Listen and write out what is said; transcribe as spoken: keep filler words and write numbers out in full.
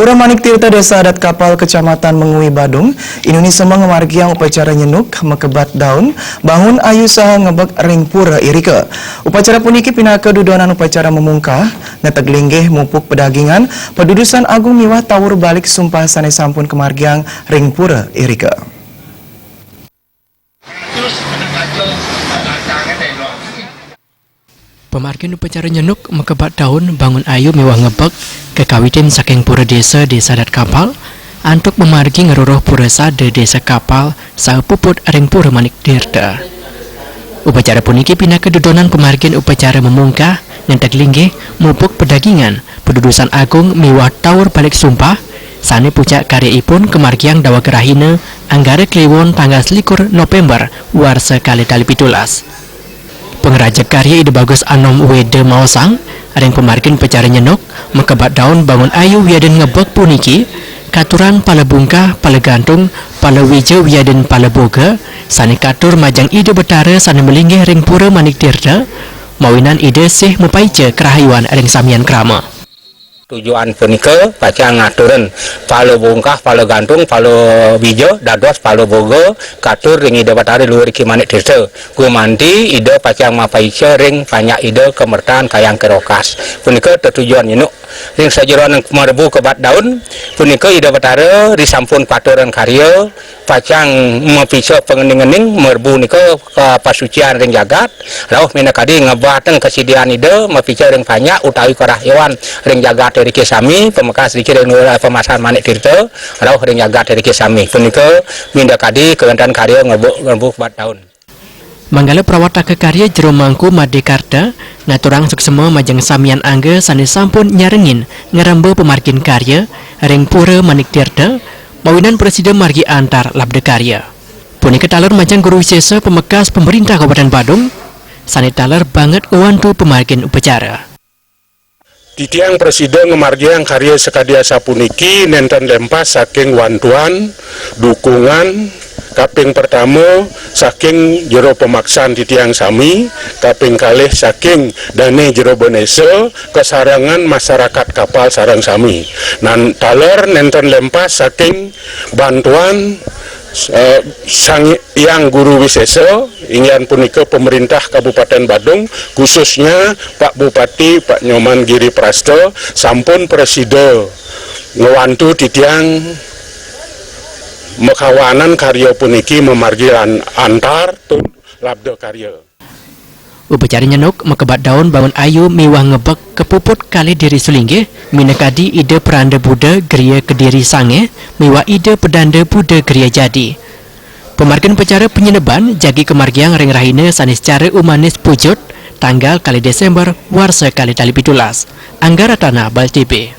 Pura Manik Tirta, Desa Adat Kapal, Kecamatan Mengwi, Badung, Indonesia ngamargiang upacara nyenuk, mekebat daun, bangun ayu saha ngebek ring pura irika. Upacara puniki pinaka dudonan upacara memungkah, ngeteg linggih mupuk pedagingan, pedudusan agung miwah tawur balik sumpah sane sampun kamargiang ring pura irika. Pamargin upacara nyenuk, mekebat daun, bangun ayu miwah ngebek kakawitin saking pura desa, Desa Adat Kapal, antuk pamargi ngruruh pura sada Desa Kapal saha puput ring Pura Manik Tirta. Upacara puniki pinaka dudonan pamargin upacara memungkah, ngeteg linggih, mupuk pedagingan, pedudusan agung miwah tawur balik sumpah, sane pucak karyaipun kamargiang daweg rahina Anggara Kliwon tanggal selikur November warsa kalih tali pitulas. Pangrajeg karya Ida Bagus Anom Weda maosang, ring pamargin upacara nyenuk, mekebat daun, bangun ayu wiadin ngebek puniki, katuran pala bungkah, pala gantung, pala wija wiadin pala boga, sane katur majeng Ida Betara sane malinggih ring Pura Manik Tirta, mawinan Ida sih mapaica karahayuan ring samian krama. Tujuan punika pacang ngaturin pala bungkah, pala gantung, pala wija, dados pala boga, katur ring Ida Betara Luhur Riki Manik Tirta. Gumanti Ida pacang mapaica ring panjak Ida kamertan kayang kerokas. Punika tetujuan nyenuk. Ring sajeroning marebu kebat daun, punika Ida Betara risampun paturan karya, pacang mapica pangening-ngening, marebu nika kapasucian ring jagat, rauh minakadi ngebatang kasidian Ida mapica ring panjak utawi karahayuan ring jagat riki sami, pamekas riki ring Nuwun Pemasan Manik Tirta, rauh ring jagat riki sami. Punika minakadi kawenten karya ngebu-, ngerebu kebat daun. Manggala prawataka karya Jero Mangku Made Karta ngaturang suksema majeng samian angga sane sampun nyarengin ngremba pamargin karya ring Pura Manik Tirta, mawinan prasida margi antar labda karya. Punika taler majeng Guru Wisesa pamekas Pemerintah Kabupaten Badung, sane taler banget ngwantu pamargin upacara. Titiang prasida ngamargiang karya sakadi asapuniki nenten lempas saking wantuan, dukungan, kaping pertama saking jero pamaksan titiang sami, kaping kalih saking dane jero banesa, kasarengan masyarakat Kapal sareng sami. Nan taler nenten lempas saking bantuan, eh, Sang Hyang Guru Wisesa, inggih punika pemerintah Kabupaten Badung, khususnya Pak Bupati, Pak Nyoman Giri Prasta, sampun prasida ngwantu titiang makawanan karya puniki mamargi lan antar tur labda karya. Upacara nyenuk, mekebat daun, bangun ayu miwah ngebek kapuput kalih diri sulinggih, minakadi Ida Pranda Buddha Griya Kediri Sangeh miwah Ida Pedanda Buddha Griya Jadi. Pamargin upacara panyeneban jagi kamargiang ring rahina sane secara umanis pujut, tanggal kalih Desember warsa kalih tali pitulas. Anggara Tana, Bal T V.